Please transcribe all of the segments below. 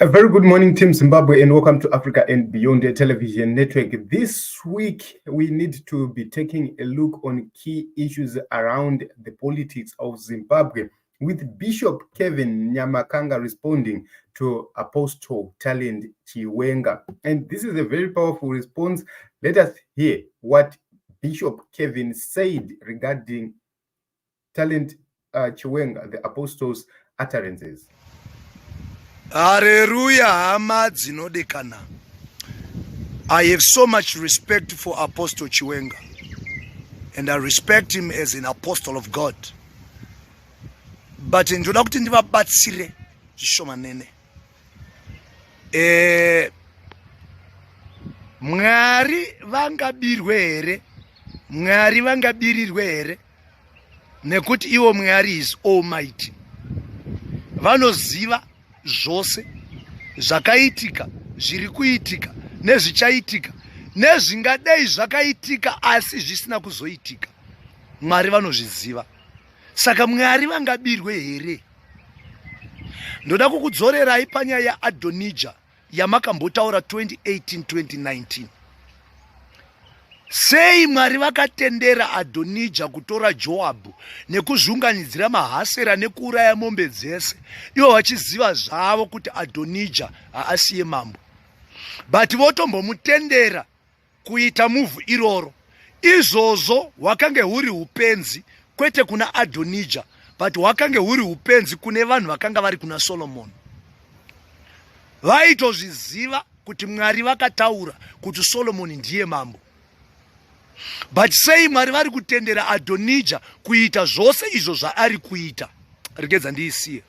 A very good morning, Team Zimbabwe, and welcome to Africa and Beyond Television Network. This week, we need to be taking a look on key issues around the politics of Zimbabwe, with Bishop Kevin Nyamakanga responding to Apostle Talent Chiwenga. And this is a very powerful response. Let us hear what Bishop Kevin said regarding Talent Chiwenga, the apostle's utterances. Hareruya, hama dzinodikana. I have so much respect for Apostle Chiwenga and I respect him as an apostle of God, but ndoda kuti ndivabatsire zvishomanene. Mwari vangabirwe here? Mwari vangabirirwe here? Nekuti ivo Mwari is almighty, vanoziva zvose zvakaitika, zviri kuitika, nezvichaitika, nezvingadei zvakaitika asi zvisina kuzoitika. Mwari vanozviziva. Saka Mwari vangabirwe here? Ndoda kukudzorerai panyaya yaAdhonija yamakambotaura 2018 2019. Sei Mwari vakatendera Adhonija kutora Joabhu nekuzviunganidzira mahasera nekuuraya mombe dzese, ivo vachiziva zvavo kuti Adhonija haasiye mambo, but votombomutendera kuita move iroro? Izvozvo hwakange huri upenzi, kwete kuna Adhonija, but hwakange huri upenzi kune vanhu vakanga vari kuna Solomoni. Vaitozviziva kuti Mwari vakataura kuti Solomoni ndiye mambo, but sei Mwari vari kutendera Adhonija kuita zvose izvo zvaari kuita? Regedza ndiisiye.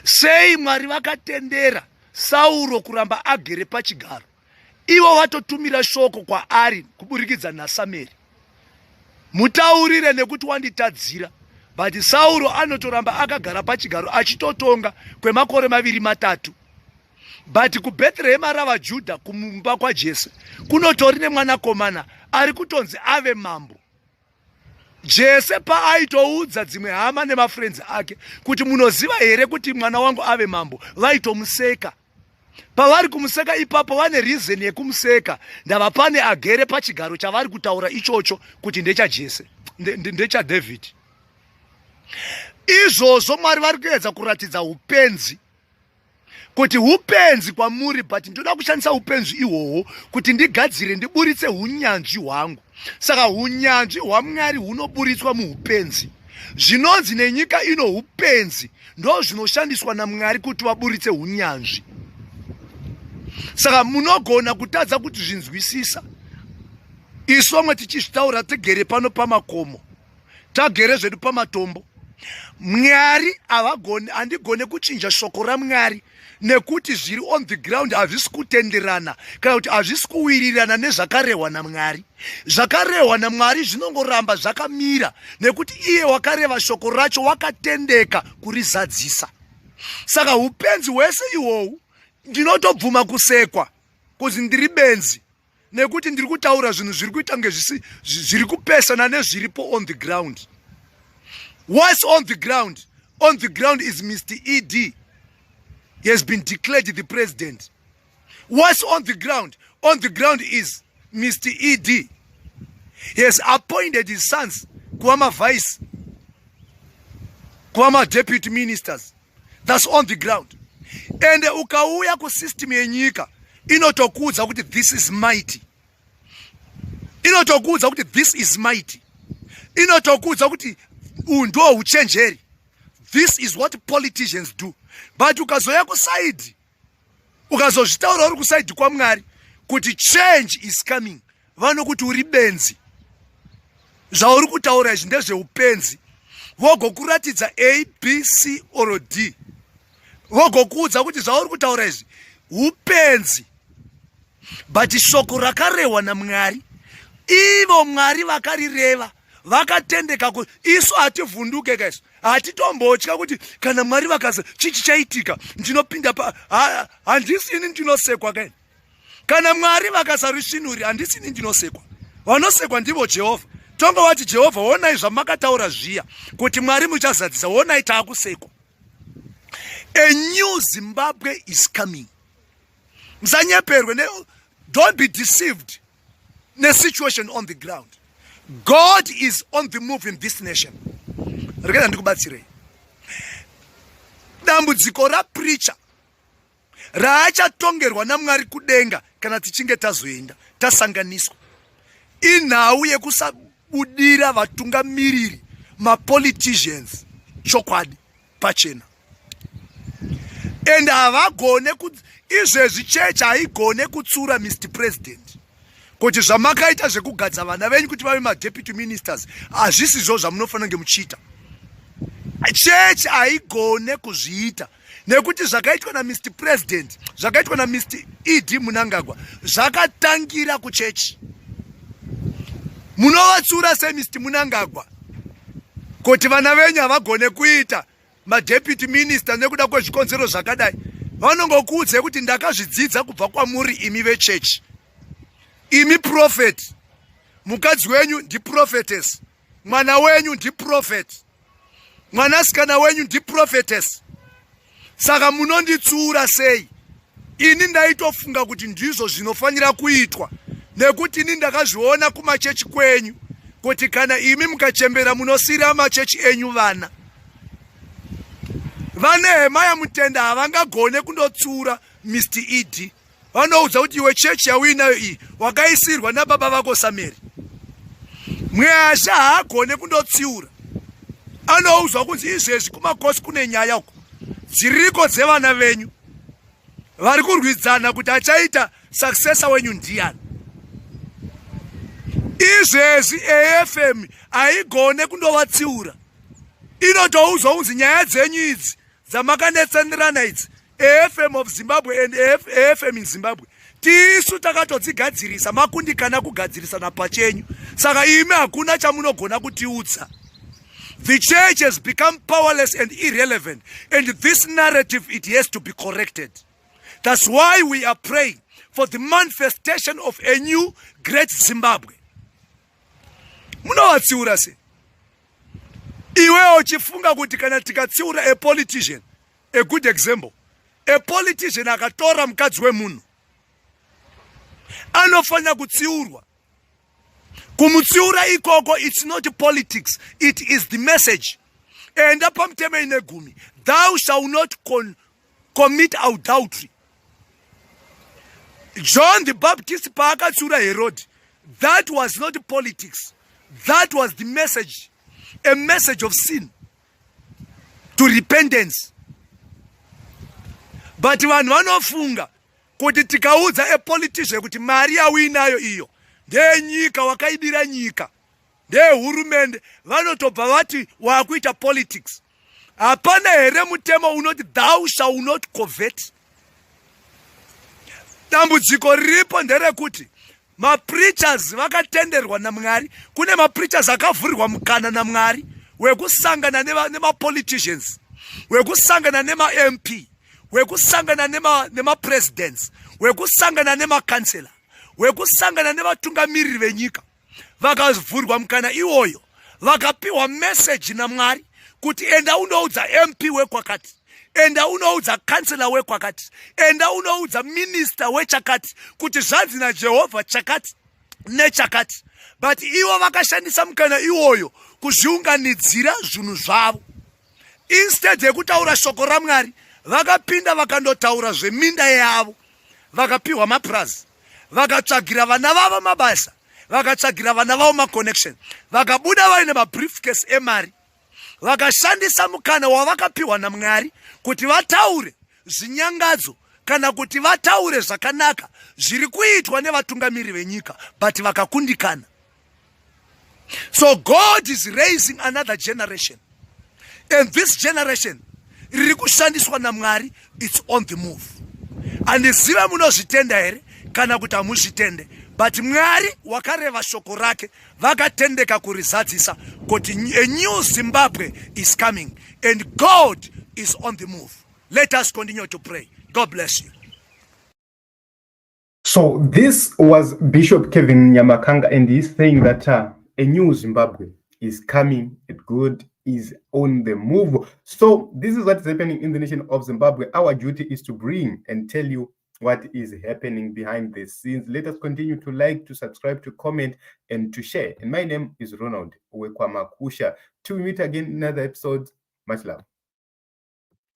Sei Mwari vakatendera Sauro kuramba agere pachigaro, ivo vatotumira shoko kwaari kuburikidza naSameri, "Mutaurire nekuti wanditadzira"? But Sauro anotoramba akagara pachigaro achitotonga kwemakore 2 3, but kuBhetherehema ravaJudha, kumumba kwaJese, kunotori nemwanakomana ari kutonzi ave mambo. Jese paaitoudza dzimwe hama nemafriends ake kuti, "Munoziva here kuti mwana wangu ave mambo?" vaitomuseka. Pavari kumuseka ipapo, vane reason yekumuseka. Ndava pane agere pachigaro chavari kutaura ichocho kuti ndechaJese, ndechaDavid. Izvozvo Mwari vari kuedza kuratidza upenzi, kuti upenzi kwamuri, but ndoda kushandisa upenzi ihwohwo kuti ndigadzire, ndiburitse unyanzvi hwangu. Saka unyanzvi hwaMwari hunoburitswa muupenzi. Zvinonzi nenyika ino upenzi ndo zvinoshandiswa naMwari kuti vaburitse unyanzvi. Saka munogona kutadza kuti zvinzwisisa. Isu vamwe tichizvitaura tigere pano pamakomo, tagere zvedu pamatombo. Mwari havagoni, handigone kuchinja shoko raMwari nekuti zviri on the ground hazvisi kutenderana kana kuti hazvisi kuwirirana nezvakarehwa naMwari. Zvakarehwa naMwari zvinongoramba zvakamira, nekuti iye wakareva shoko racho wakatendeka kurizadzisa. Saka upenzi hwese ihwohwu, ndinotobvuma kusekwa kuzi ndiri benzi nekuti ndiri kutaura zvinhu zviri kuita kunge zviri kupesana nezviripo on the ground. What's on the ground? On the ground is Mr ED. He has been declared the president. What's on the ground? On the ground is Mr ED. He has appointed his sons kuva mavice, kuva madeputy ministers. That's on the ground. Ende ukauya kusystem yenyika, inotokuudza kuti this is mighty, inotokuudza kuti this is mighty, inotokuudza kuti uhu ndo uchenjeri. This is what politicians do. But ukazoya kuside, ukazozvitaura uri kuside kwaMwari kuti change is coming, vanokuti uri benzi, zvauri kutaura izvi ndezveupenzi. Vogokuratidza A, B, C or D, vogokuudza kuti zvauri kutaura izvi upenzi. But shoko rakarehwa naMwari, ivo Mwari vakarireva vakatendeka. Isu hativhunduke kaisu, hatitombotya kuti kana Mwari vakaza chichi chaitika, ndinopinda pa handisi ini ndinosekwa kaini. Kana Mwari vakasarisvinuri, handisi ini ndinosekwa, vanosekwa ndivo Jehovha. Tongovati, "Jehovha, onai zvamakataura zviya kuti Mwari muchazadzisa, onai taakusekwa." A new Zimbabwe is coming. Musanyeperwe ne, don't be deceived nesituation on the ground. God is on the move in this nation. Rekeda ndikubatsirei. Dambudziko rapreacher raachatongerwa naMwari kudenga kana tichinge tazoenda tasanganiswa inhau yekusabudira vatungamiriri, mapoliticians, chokwadi pachena. And havagone. Izvezvi chechi haigone kutsura Mr President kuti zvamakaita zvekugadza vana venyu kuti vave madeputy ministers hazvisizvo zvamunofanira kunge muchiita. Chechi haigone kuzviita nekuti zvakaitwa naMr President, zvakaitwa naMr ED Mnangagwa zvakatangira kuchechi. Munovatsura seMr Mnangagwa kuti vana venyu havagone kuita madeputy minister nekuda kwezvikonzero zvakadai? Vanongokuudzai kuti ndakazvidzidza kubva kwamuri imi vechechi, imi prophet. Mukadzi wenyu ndiprophetess, mwana wenyu ndiprophet, mwanasikana wenyu ndiprophetess, saka munonditsuura sei? Ini ndaitofunga kuti ndizvo zvinofanira kuitwa nekuti ini ndakazviona kumachechi kwenyu kuti kana imi mukachembera munosiyira machechi enyu vana. VaNehemiah Mutenda havangagone kundotsura Mr ED. Vanoudza kuti iwe, chechi yauinayo iyi wakaisirwa nababa vako Sameri. Mwasha haagone kundotsiura, anoudzwa kunzi izvezvi kumakosi kune nyaya uko dziriko dzevana venyu vari kurwidzana kuti achaita successor wenyu ndiani. Izvezvi AFM haigone kundovatsiura, inotoudzwa kunzi nyaya dzenyu idzi dzamakanetsanirana idzi, AFM of Zimbabwe and AFM in Zimbabwe, tisu takatodzigadzirisa, makundikana kugadzirisana pachenyu, saka imi hakuna chamunogona kutiudza. The church has become powerless and irrelevant, and this narrative, it has to be corrected. That's why we are praying for the manifestation of a new great Zimbabwe. Munovatsiura sei iwewo uchifunga kuti kana tikatsiura a politician? A good example, a politician akatora mukadzi wemunhu anofanira kutsiurwa. Kumutsiura ikoko, it's not politics, it is the message. Enda pamutemo ine gumi, "Thou shall not commit adultery." John the Baptist paakatsiura Herod, that was not politics, that was the message, a message of sin to repentance. But vanhu vanofunga kuti tikaudza apolitician kuti mari yauinayo iyo ndeyenyika, wakaibira nyika, ndeyehurumende, vanotobva vati waakuita politics. Hapana here mutemo unoti, "Thou shall not covet"? Dambudziko riripo nderekuti mapreachers vakatenderwa naMwari. Kune mapreachers akavhurirwa mukana naMwari wekusangana nemapoliticians, wekusangana nemaMP, wekusangana nemapresidents, wekusangana nemakansela, wekusangana nevatungamiriri venyika. Vakavhurwa mukana iwoyo, vakapiwa meseji naMwari kuti enda unoudza MP wekwakati, enda unoudza kansela wekwakati, enda unoudza minista wechakati kuti zvanzi naJehovha chakati nechakati. But ivo vakashandisa mukana iwoyo kuzviunganidzira zvinhu zvavo. Instead yekutaura shoko raMwari, vakapinda vakandotaura zveminda yavo, vakapiwa mapurazi, vakatsvagira vana vavo mabasa, vakatsvagira vana vavo maconnection, vakabuda vaine mabriefcase emari. Vakashandisa mukana wavakapiwa naMwari kuti vataure zvinyangadzo kana kuti vataure zvakanaka zviri kuitwa nevatungamiri venyika, but vakakundikana. So God is raising another generation, and this generation riri kushandiswa naMwari, it's on the move. Handizive munozvitenda here kana kuti hamuzvitende, but Mwari wakareva shoko rake, vakatendeka kurizadzisa kuti a new Zimbabwe is coming and God is on the move. Let us continue to pray. God bless you. So this was Bishop Kevin Nyamakanga, and he's saying that a new Zimbabwe is coming and good. is on the move. So this is what is happening in the nation of Zimbabwe. Our duty is to bring and tell you what is happening behind the scenes. Let us continue to like, to subscribe, to comment, and to share. And my name is Ronald WekwaMakusha. Till we meet again in another episode, much love.